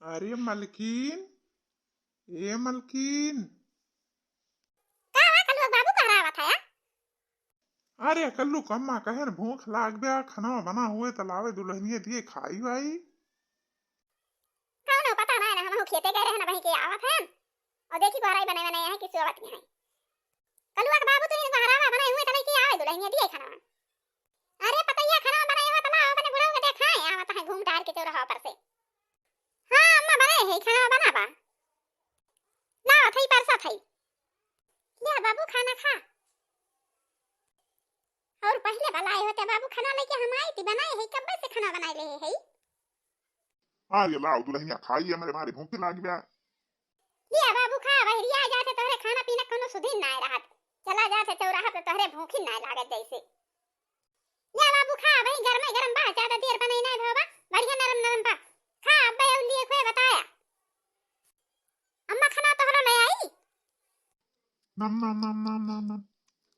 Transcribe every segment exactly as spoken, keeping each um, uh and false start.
अरे मलकिन, ए मलकिन। का बा कल्लू बाबू, कहाँ आवत है? अरे कल्लू कम्मा कहेन भूख लाग बा, खाना बना हुए त लावे दुलहिनिया दिए खाई वाई। कौनो पता ना है, हमहू खेते गए रहे ना, वहीं के आवत है। और देखी बहराई बने बने है कि सोवत है। कलुआ के बाबू, तू ही बहरावा बनाए हुए त लइके आवे दुलहिनिया दिए खाना। अरे पतैया, खाना बनाए हुआ त ला, अपने बुढ़ऊ के देखाए, आवत है घूम टहर के चौराहा पर से। हाँ अम्मा, बने है, खाना बनावा। लावत है, परसत है। ले बाबू, खाना खा। और पहले बलाए होते बाबू, खाना लेके हम आई थी, बनाए है, कब्बे से खाना बनाए ले है। अरे लाओ दुलहिनिया, खाई, हमरे मारे भूख लाग बा। लिया बाबू खा, बहरिया जाथे तोहरे खाना पीना कोनो सुधीन नाय रहत। चला जाथे चौराहा पे तोहरे भूखिन नाय लागत जैसे। लिया बाबू खा, वही गरमे गरम बा, ज्यादा देर बनाई नाय भवा, बढ़िया नरम नरम बा। खा, अब्बे और लिए खोए बताया। अम्मा खाना तोहरो ले आई? नम, नम, नम, नम, नम, नम।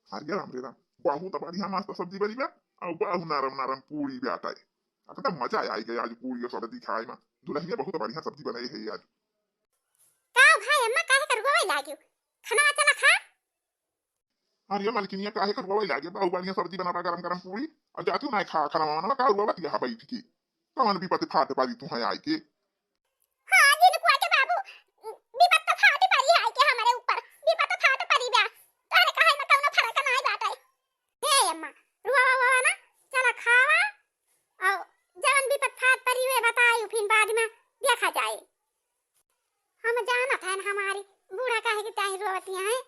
अरे राम रे राम, बहुत बढ़िया मस्त सब्जी बनी बा, और बहुत नरम नरम पूरी बाटे। एकदम मजा आई गया आज पूरी और सब्जी खाए में। दुलहिनिया बहुत बढ़िया सब्जी बनाई है आज। का भाई अम्मा काहे कर रोवे लागियो? खाना चला खा। अरे मलकिनिया काहे कर रोवे लागे, बहुत बढ़िया सब्जी बना बा, गरम गरम पूरी, और जातू ना खा खाना वाना, का रोवत यहाँ बैठ के? कौन विपत फाट पारी तू है आई के? हाँ, जिनकुआ के बाबू, विपत तो फाट परी है के हमरे ऊपर, विपत फाट परी बा। तोहरे कहे में कौनो फर्क नाय बाटे। हे अम्मा, रुआ, रुआ, रुआ ना, चला खावा, और जवन विपत फाट परी हुए बताई, फिर बाद में देखा जाए। हम जानत हन हमारी बूढ़ा काहे के ताई रोवतिया है।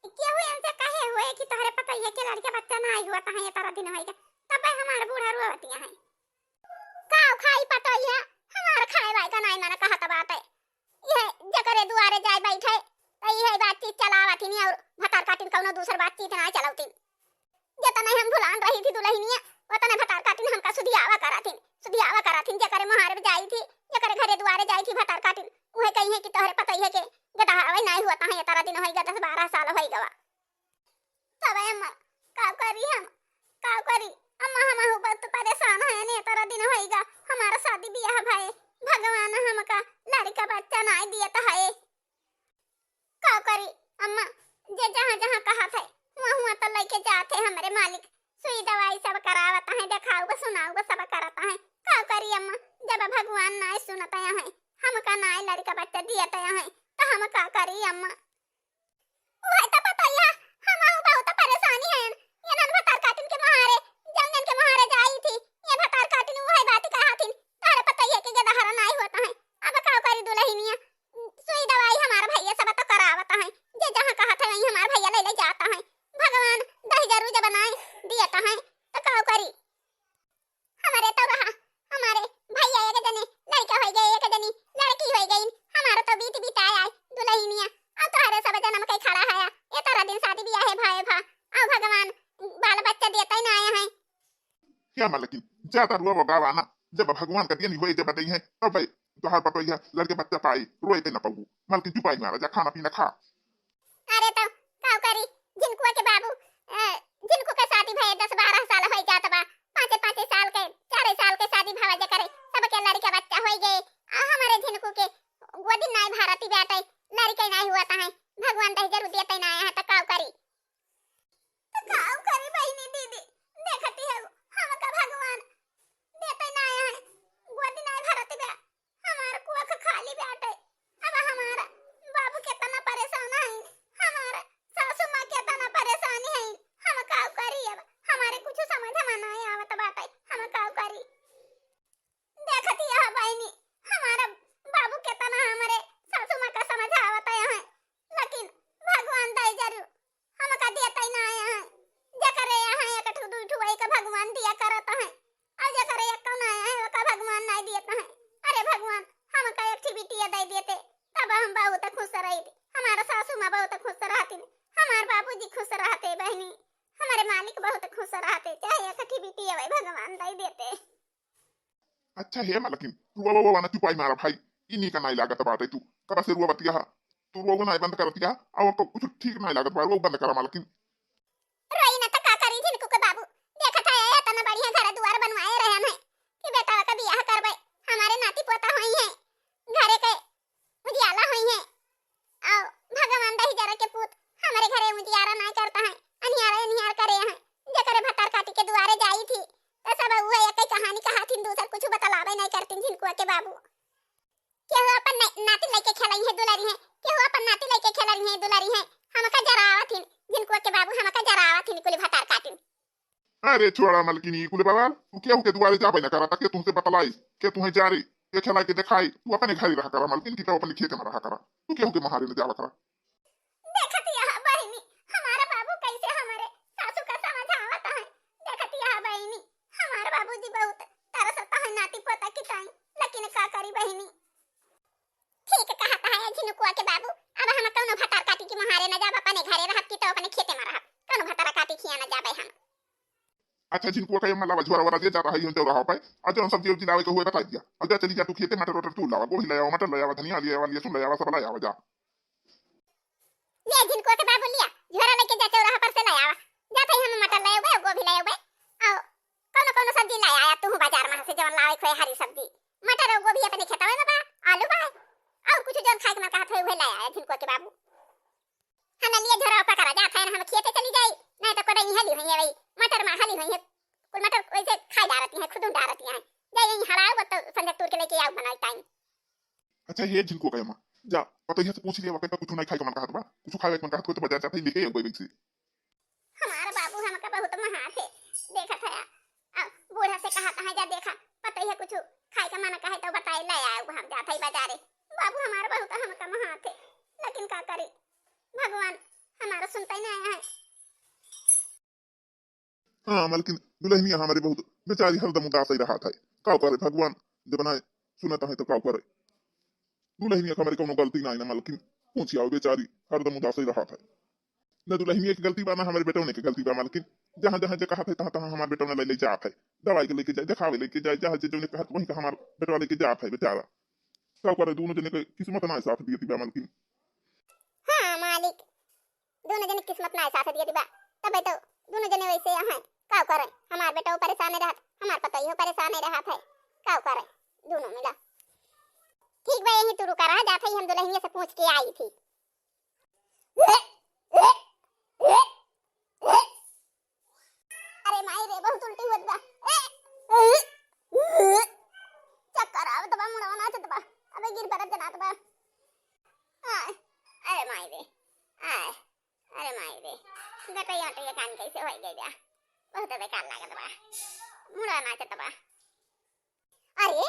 केहू इनसे कहे हुए कि तोहरे पतैया के लड़के बच्चा नाय हुआ, तहाँ ये तरह दिन होइगा, तब हमार बूढ़ा रोवतिया है। का खाई पतैया, हमार खाए वाए का नाई मन कहत बाटे। ये जकरे दुआरे जाए बैठे, त इहे बातचीत चलावत हिनी और भतार काटिन कौनो दूसर बातचीत ना चलौतिन। जतने हम भुलान रही थी दुलहिनिया, वतने भतार काटिन हमका सुधियावा कराथिन, सुधियावा कराथिन। जकरे मोहारे जाई थी, जकरे घरे दुआरे जाई थी भतार काटिन, उहे कही है कि तोहरे पतैया के गदहावे नाई हुआ, तहाँ ये तारा दिन होइगा, दस बारह साल होइगा। तब अम्मा, का करी हम, का करी? अम्मा, हमहू बहुत परेशान है, ने तरह दिन होइगा, हमारा शादी बियाह भए, भगवान हमका लड़का बच्चा नाय दियत है। का करी अम्मा, जे जहाँ जहाँ कहत है, हुआ हुआ तो लइके जात है हमरे मालिक। सुई दवाई सब करावत है, देखाउब सुनाउब सब करत है। का करी अम्मा, जब भगवान नाय सुनत है, हमका नाय लड़का बच्चा दियत है, तो हम का करी अम्मा? उहे त पतैया, हमहू बहुत परेशानी है। ये नन भतार काटिन के मोहारे, जौन जन के मोहारे जाई थी, ये भतार काटिन उहे बात कहा थी, तोहरे पतैया के गदहरा नाई होता है। अब का करी दुलहिनिया, सुई दवाई हमार भैया सब तो करावत है, जे जहाँ कहत है वहीं हमार भैया ले ले जाता है। भगवान दही जरूर जब नाई दियत है, तो का करी? हमरे तो रहा, हमारे भैया एक जने लड़का होई गए, एक जनी लड़की होई गई। हमारा तो बीत बिताए आए दुलहिनिया, और तोहरे सब जन्म के खड़ा है, ये तारा दिन शादी बियाह है भाई भा, और भगवान बाल बच्चा देते ही ना आए हैं। क्या मलकिन, ज्यादा रुआ गावा ना, जब भगवान का दिन होए जब दई है तब भाई तोहार पतोहिया लड़के बच्चा पाई, रोए के ना पाऊ। मलकिन चुपाई मारा जा, खाना पीना खा। अरे तो का करी, झिनकुआ के बाबू, अ, झिनकू के शादी भये दस बारह साल होई जात बा, पाँचे पाँचे साल के, चारे साल के शादी भवा जे करे, सबके लड़के बच्चा होई गए। आ हमारे झिनकू के गोदी नाई भारती बाटे, लड़के नाई हुआ तहे, भगवान दही जरूर देते ना आया है, तो का करी? तो का करी बहिनी दीदी, देखती है हमका भगवान देते ना आया है, गोदी नाई भारती बा। हमार कुख खाली बाटे। अब हमार बाबू केतना परेशान है, हमार सासू माँ केतना परेशान है, हम का करी अब? हमारे कुछ समझ में नाई आवत बाटे, हम का करी? देखती है बहिनी, हमार बाबू केतना हमारे सासू माँ का समझावत है, लेकिन भगवान दई जरूर हमका देते ना आया है। जकरे यहाँ एक ठो दुई ठो वही का भगवान दिया करत है, और जकरे एक ना आया है, ओका भगवान नहीं देत है। अरे भगवान, हमका एक ठो बिटिया दे देते, तब हम बहुत खुश रही। हमारा सासू माँ बहुत खुश रहती, हमार बाबूजी खुश रहते बहिनी, हमारे मालिक बहुत खुश रहते, चाहे एक ठो बिटिया वही भगवान दे देते। अच्छा हे मलकिन, रुआ वो वाना चुपाई मारा भाई, इन्हीं का नाई लागत बाटे तू, कब से रुआ बतिया हा, तू रुआ वो नाई बंद करतिया, और तो कुछ ठीक नाई लागत बा, रुआ बंद करा मलकिन। रोई न त का करी झिनकू के बाबू, देखत है एतना बढ़िया घर दुआर बनवाए रहे हैं कि बेटा का बियाह करबे, हमारे नाती पोता होई है, के बाबू, केहू अपन न-, नाती लइके खेलइहैं दुलरिहैं, केहू अपन नाती लइके खेलइहैं दुलरिहैं। हमका जरावत हिन, झिनकुआ के बाबू, हमका जरावत हिन कुल भतार काटिन। अरे छोड़ा मलकिनी, कुल बवाल, तू केहू के दुआरे जाबे न करा, ताके तुमसे बतलाई, के तुहैं जारी, के खेलाइ के देखाई, तू अपने घरे रहा करा मलकिन, कि तो अपने खेते में रहा करा, तू केहू के महारे न जावा करा। देखत यह बहिनी, हमारा बाबू कैसे हमारे सासू का समझावत है। देखत यह बहिनी, हमार बाबूजी बहुत तरसत है नाती पोता की ताई, लेकिन का करी बहिनी। ठीक कहत है झिनुकुआ के बाबू, अब हम कौनो भतार काटी की महारे न जाब, अपने घरे रहब की तो अपने खेते में रहब, कौनो भतार काटी खिया न जाबे हम। अच्छा झिनकुआ का ये मला झोरा वोरा जे जाता है, यूं चौराहा पे, और जौन सब्जी उब्जी लावे के हुए बता दिया, और जा चली जा तू खेते, मटर वटर तू लावा, गोभी ले आवा, मटर ले आवा, धनिया ले आवा, लहसुन ले आवा, सब ले आवा जा। ले झिनकुआ के बाबू लिया, झोरा लेके जा चौराहा पर से ले आवा। जात है हम मटर ले आवे, गोभी ले आवे, और कौनो कौनो सब्जी ले आया तू बाजार में से, जवन लावे खोए हरी सब्जी, मटर और गोभी अपने खेतवे में बा, आलू बा, और कुछ जौन खाए के मन कहत है उहे ले आया झिनकुआ के बाबू। हम लिए झोरा पकड़ा जात है, हम खेते चली जाई, नहीं तो कोई हली हुई है भाई, मटर में हली हुई है, कुल मटर वैसे खाई डारती है, खुद डारती है, जाई यहीं हड़ाओ तो संजय तोड़ के लेके आओ बनाई टाइम। अच्छा ये झिनको कहे माँ, जा पतोहिया से पूछ लिया, वकई का कुछ नहीं खाए का मन कहत बा, कुछ खाए का मन कहत हो तो बाजार जाते ही लेके आओ कोई से। हमार बाबू हमका बहुत महात है, देखत है, अब बूढ़ा से कहत है जा देखा, पतोहिया कुछ खाए का मन कहे तो बताए ले आए, हम जात है बाजारे। बाबू हमार बहुत हमका महात है, लेकिन का करी, भगवान हमारा सुनता ही नहीं है। हाँ मलकिन, दुलहिनिया हमरे बहुत बेचारी हरदम उदास ही रहत है। काव करे भगवान, जब ना सुनत है तो काव करे। दुलहिनिया के हमरे कौनो गलती ना है ना मलकिन, पूछी आओ बेचारी हरदम उदास ही रहत है। न दुलहिनिया के गलती बा ना हमरे बेटौने के गलती बा मलकिन। जहाँ जहाँ जे कहत है तहाँ तहाँ हमार बेटौने ले ले जात है, दवाई के लेके जाए, देखावे लेके जाए, जहाँ जे जौने कहत वहीं का हमार बेटवा लेके जात है बेचारा। काव करे, दोनों जने के किस्मत ना साथ दिए बा मलकिन। हाँ मालिक, दोनों जने किस्मत ना साथ दिए बा, तबे तो दोनों जने वैसे हैं। काव करे, हमार बेटो परेशान रहत, हमार पतोहियो परेशान रहत है। काव करे, दोनों मिला। ठीक बा, यहीं तू रुका रहा, जात है हम दुलहिनिया से पूछ के आई थी। अरे माई रे, बहुत उल्टी होत बा। चक्कर आवत बा, मुड़वा नाचत बा। अबे गिर पड़त जनात बा। आय, अरे माई रे, आय, अरे माई रे, गटैया वटैया कान कैसे होई गई बा? बहुत बेकार लागत बा, मुड़वा नाचत बा। अरे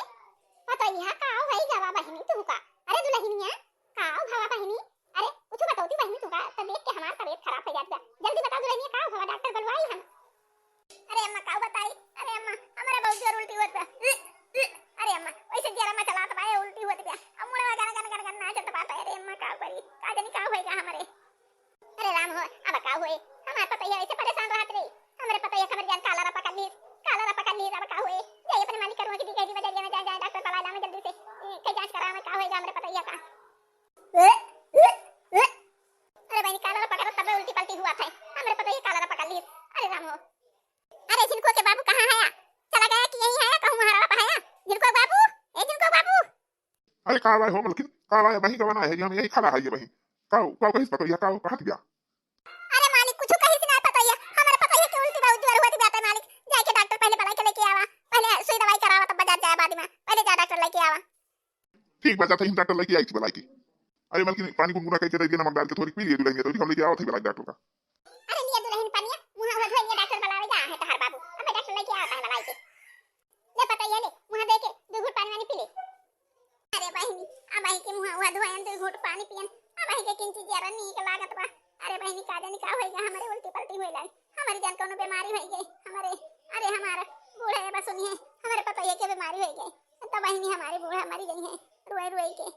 पतोहिया, काव होई गवा बहिनी तुहका? अरे दुलहिनिया, काव भवा बहिनी? अरे कुछ बतौती बहिनी तुहका, तो देख के हमार तबीयत खराब हो जात बा। जल्दी बताओ दुलहिनिया, काव भवा, डॉक्टर बुलवाई हम। अरे अम्मा, काव बताई? अरे अम्मा, हमारा बहुत जोर उल्टी होत बा। अरे अम्मा, वैसे जरा मचलात बा, उल्टी होत बा। अब मुड़वा गन गन गन गन नाचत बा। अरे अम्मा, काव करी? का जानी काव होई गा हमरे। अरे राम हो, अब का होए? हमार पतोहिया ऐसे परेशान रहत रही। हमरे पतोहिया खबर जान कालरा पकड़ लीस, कालरा पकड़ लीस, अब का होए? जाई अपने मालिक करुआ के दिखाई दी बजरिया में, जाए, जाए डॉक्टर बुलाए लावे जल्दी से। ए, कई जांच करावे, का होए गा हमरे पतोहिया का? अरे बहिनी, कालरा पकड़ तब उल्टी पल्टी हुआ था। हमरे पतोहिया कालरा पकड़ लीस। अरे राम हो। अरे झिनको के बाबू कहाँ है? चला गया कि यहीं है? कहूँ हरावा पे है? झिनको बाबू, ए झिनको बाबू। अरे का बाय हो मलकिन, का बाय? बही गवा ना है, हम यही खड़ा है ये बही। का, का कहिस पतोहिया, का कहत बिया? अरे मालिक, कुछ कहिस ना पतोहिया, हमरे पतोहिया के उल्टी बहुत जोर होत बाटे मालिक, जाए के डॉक्टर पहले बुलाए के लेके आवा, पहले सुई दवाई करावा तब बाजार जाए बाद में, पहले जा डॉक्टर लेके आवा। ठीक बा, जात ही हम डॉक्टर लेके आई थी बुलाए के। अरे मलकिन, पानी गुनगुना करके दे दिया, नमक डाल के थोड़ी पी लिए दुलहिनिया, तो हम लेके आवा थे बुलाए डॉक्टर का। अरे लिया दुलहिन पनिया, मुँह हाथ धो लिया, डॉक्टर बुलावे जा है तहार बाबू। अबे डॉक्टर लेके आवा तहार बुलाए के। ले पतोहिया ले, मुँह धो के दो घूंट पानी वानी पी ले। अरे बहिनी, अबही के मुँह हुआ धोयन, दो घूंट पानी पियन, अबही के किंची जरा नीक लागत बा। अरे बहिनी, का जानी का होई गा, हमरे उल्टी पल्टी होई लाग, हमरे जान कौनो बीमारी होई गई हमरे। अरे हमारा बूढ़ा ये बस सुनिए, हमरे पतोहिया के बीमारी होई गई, तो बहिनी हमारे बूढ़ा मरी गई है रोई रोई के।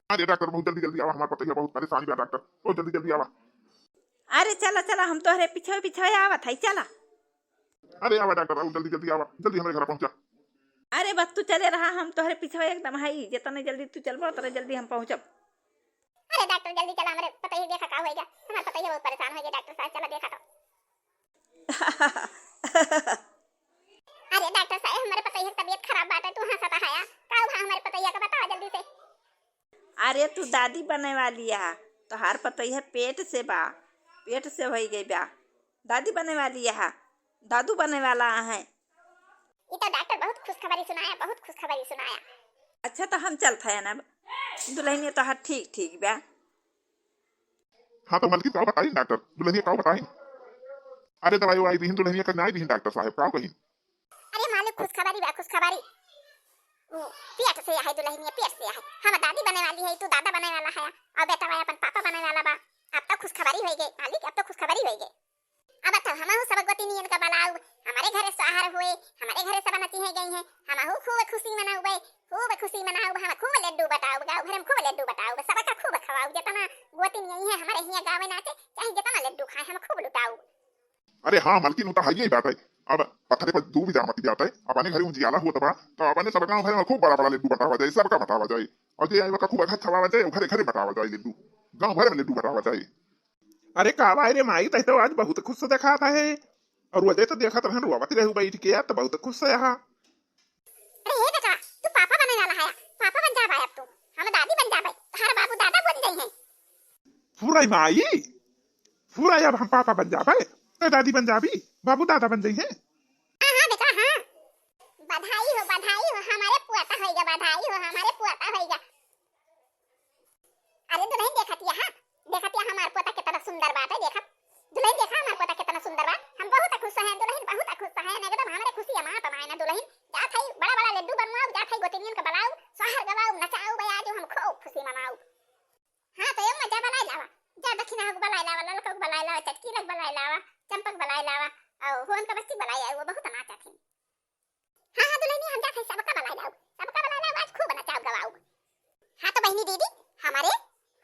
अरे डॉक्टर, बहुत जल्दी जल्दी आवा, हमार पतोहिया बहुत परेशान बा डॉक्टर, बहुत जल्दी जल्दी आवा। अरे चला चला, हम तोहरे पीछे पीछे आवत है, चला। अरे आवा डॉक्टर, आवा जल्दी जल्दी आवा, जल्दी हमरे घर पहुँचा। अरे बस तू चले रहा, हम तोहरे पीछे एकदम है, जितने जल्दी तू चलबो उतने जल्दी हम पहुँचब। अरे डॉक्टर जल्दी चला, हमरे पतोहिया देखा का होई गा, हमार पतोहिया बहुत परेशान होई गा डॉक्टर साहब, चला देखा तो। अरे डॉक्टर साहब, हमरे पतोहिया के तबीयत खराब बाटे, तू हंसत हया, का हुआ हमरे पतोहिया का, बतावा जल्दी से। अरे तू दादी बने वाली है, तोहार पतोहिया पेट से बा, पेट से होई गई बा, दादी बने वाली है, दादू बने वाला है। ई तो डॉक्टर बहुत खुशखबरी सुनाया, बहुत खुशखबरी सुनाया। अच्छा, तो हम चलत हयन अब। दुलहिनिया तोहार ठीक ठीक बा। हाँ, तो मलकिन का बताई डॉक्टर, दुलहिनिया का बताई? अरे, दवाई ववाई दीहिन दुलहिनिया का, नाई दीहिन डॉक्टर साहब, का कहिन? अरे मालिक, खुशखबरी बा, खुशखबरी। उ, पेट से है दुलहिनिया, पेट से है। हम दादी बने वाली है, तू दादा बने वाला है, और बेटा भाई अपन पापा बने वाला बा। अब तो खुशखबरी होई गई मालिक, अब तो खुशखबरी होई गई। अब तो हमहू सब गोतिनियन का बलाऊ, हमारे घरे सोहर हुए, हमारे घरे सब नचिहे गई हैं, हमहू खूब खुशी मनाउबे, खूब खुशी मनाउब, हम खूब लड्डू बटाउब, गाँव भर में खूब लड्डू बटाउब, सबका खूब खवाउब, जितना गोतिन यही है हमारे हियाँ गावे नाचे, चाहे जितना लड्डू खाए, हम खूब लुटाउब। अरे हाँ मलकिन, उ तो हइये बात है। अब पथरे पर दूबि जा मति जात है, अपने घरे उजियाला होत बा, तो अपने सब गाँव भर में खूब बड़ा बड़ा लड्डू बटावा जाए, सबका बटावा जाए, और जे आए ओका खूब अच्छा खवावा जाए, घरे घरे बटावा जाए लड्डू, गाँव भर में लड्डू बटावा जाए। अरे का बाय रे माई, तै तो आज बहुत खुश देखात है। और वजह तो देखत रहन रोवत रहू बैठ के, आज तो बहुत खुश है। अरे हे बेटा, तू पापा बने वाला है, पापा बन जाबे अब तू। हम दादी बन जाबे, तोहार बाबू दादा बन जाई हैं। फुराई माई, फुराई अब हम पापा बन जाबे, तो दादी बन जाबी, बाबू दादा बन जाई हैं। हाँ, हाँ बेटा, हाँ। बधाई हो, बधाई हो, हमारे पोता होइगा, बधाई हो, हमारे पोता होइगा। अरे दुलहिन देखतिया, हाँ, देखतिया हमार पोता कितना सुंदर बाटे, देखत। दुलहिन देखा हमार पोता कितना सुंदर बा। हम बहुत खुश हैं दुलहिन, बहुत खुश हैं, एकदम हमरे खुशी अमात ना दुलहिन। जात हई बड़ा बड़ा लड्डू बनवाऊ, जात हई गोतिनियन का बलाऊ, सोहर गवाऊ, नचाऊ बजाऊ, हम खूब खुशी मनाऊ। हाँ तो ए अम्मा, जा बलाए लावा, जा दक्षिणा को बलाए लावा, ललका को बलाए लावा, चटकी लग बलाए लावा, चंपक बलाए लावा, और होन का बस्ती बलाए आऊ, वो बहुत नाचत है। हाँ, हाँ, दुलहिनी, हम जात हई, सबका बलाए लाऊ, सबका बलाए लाऊ, आज खूब नचाऊ गवाऊ। हाँ, तो बहिनी दीदी, हमारे,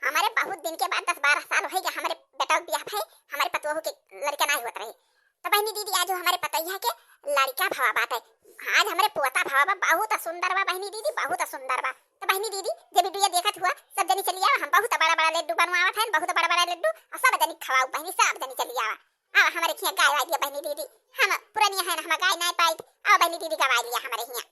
हमारे बहुत दिन के बाद, दस बारह साल होइगा, हमारे बेटा के बियाह भए, हमारे पतोहू के लड़का नाहीं होत रहे। तो बहिनी दीदी, आज हमारे पतोहिया के लड़का भवा बाटे। आज हमारे पोता भवा बा, बहुत सुंदर बा बहिनी दीदी, बहुत सुंदर बा। तो बहिनी दीदी, जे video देखत हुआ, सब जनी चली आवा, हम बहुत बड़ा बड़ा लड्डू बनवावत हैं, बहुत बड़ा बड़ा लड्डू, और सब जनी खवाऊ बहिनी, सब जनी चली आवा। आवा हमरे खिया गाय वाय दिया बहिनी दीदी, हम पुरनिया हैं, हम गाय नाय पाइत। आवा बहिनी दीदी गवाय लिया हमरे हिया।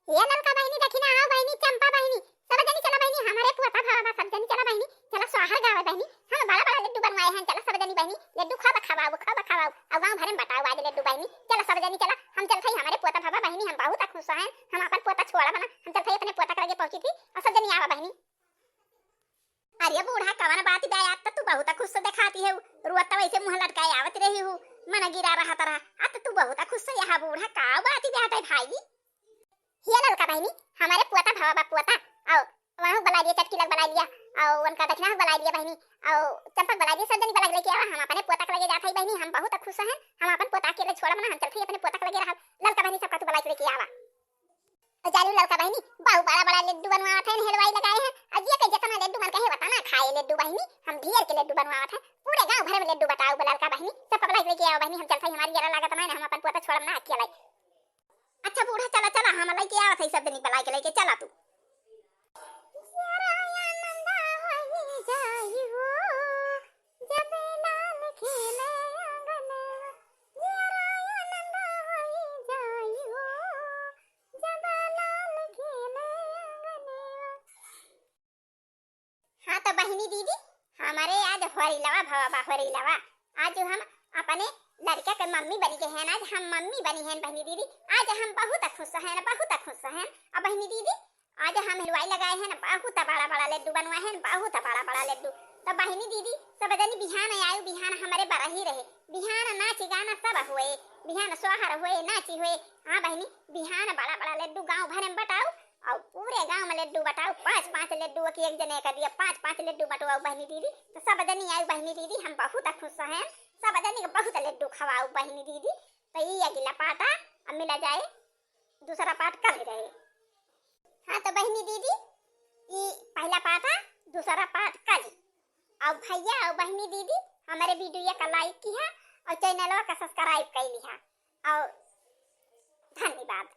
ये ललका बहिनी देखी ना, आवा बहिनी चंपा बहिनी, सब जनी चला बहिनी, हमरे पोता भवा बा, सब जनी चला बहिनी, चला सोहर गावे बहिनी, हम बड़ा बड़ा लड्डू बनवाए हैं, चला सब जनी बहिनी, लड्डू खूब खवाऊ, खूब खवाऊ, और गाँव भरे में बटाऊ आज लड्डू बहिनी, चला सब जनी चला, हम चलत हई हमरे पोता भवा बहिनी, हम बहुत खुश हैं, हम अपन पोता छोड़ा बना, हम चलत हई अपने पोता के लगे पहुँची थी, और सब जनी आवा बहिनी। अरे बूढ़ा, कवन बात बा? आज तो तू बहुत खुश देखाती है, रोत तो वैसे मुँह लटकाए आवत रही हूँ, मन गिरा रहा तरह, आज तो तू बहुत खुश है। यहाँ बूढ़ा, का बात बा भाई? हे ललका बहिनी, हमारे पोता भवा बा पोता, आओ, वहाँ बलाय दिया, चटकी लग बलाय लिया, और उनका दक्षिणा बलाय लिया बहिनी, और चंपक बलाय दिया, सब जनी बलाय के लेके आवा, हम अपने पोता के लगे जात हई बहिनी, हम बहुत खुश हैं, हम अपन पोता के लगे छोड़ा बना, हम चलत हई अपने पोता के लगे रहब। ललका बहिनी, सबका तू बलाय के लेके आवा। और जालू ललका बहिनी, बहु बड़ा बड़ा लड्डू बनवावत हैं, हलवाई लगाए हैं। और जे के जितना लड्डू मन कहे, उतना खाए लड्डू बहिनी। हम ढेर के लड्डू बनवावत हैं, पूरे गाँव भर में लड्डू बटाऊ ललका बहिनी। सब पगला के लेके आओ बहिनी, हम चलत हई, हमारी जरा लागत ना, हम अपन पोता छोड़म ना अकेले। अच्छा बूढ़ा, चला चला, हम लेके आवत हई सब जनी बलाय के लेके, चला तू। जब लाल खेले आंगनवा, जियरा आनंद होई जाई हो, जब लाल खेले आंगनवा। हाँ तो बहिनी दीदी, हमारे आज होरिलवा भवा बा, होरिलवा। आज हम अपने लड़का के मम्मी बनी गए हैं, आज हम मम्मी बनी हैं बहिनी दीदी। आज हम बहुत खुश हैं, बहुत खुश हैं। अब बहिनी दीदी, आज हम हलवाई लगाए हैं ना, बहुत बड़ा बड़ा लड्डू बनवाए हैं, बहुत बड़ा बड़ा लड्डू। तो बहिनी दीदी, सब जनी बिहान आयु, बिहान हमारे बरही रहे, बिहान नाच गाना सब हुए, बिहान सोहर हुए, नाची हुए। हाँ बहिनी, बिहान बड़ा बड़ा लड्डू गाँव भर में बटाऊ, और पूरे गाँव में लड्डू बटाऊ, पाँच पाँच लड्डू की एक जने का दिया, पाँच पाँच लड्डू बटवाऊ बहिनी दीदी। तो सब जनी आयु बहिनी दीदी, हम बहुत खुश हैं, सब जनी के बहुत लड्डू खवाऊ बहिनी दीदी। तो ये अगला पाटा अब मिला जाए, दूसरा पाट कल रहे। हाँ तो बहिनी दीदी, ई पहला पाट है, दूसरा पाट कल। और भैया और बहिनी दीदी, हमारे video का like किया और channel का subscribe कर लिया। और धन्यवाद।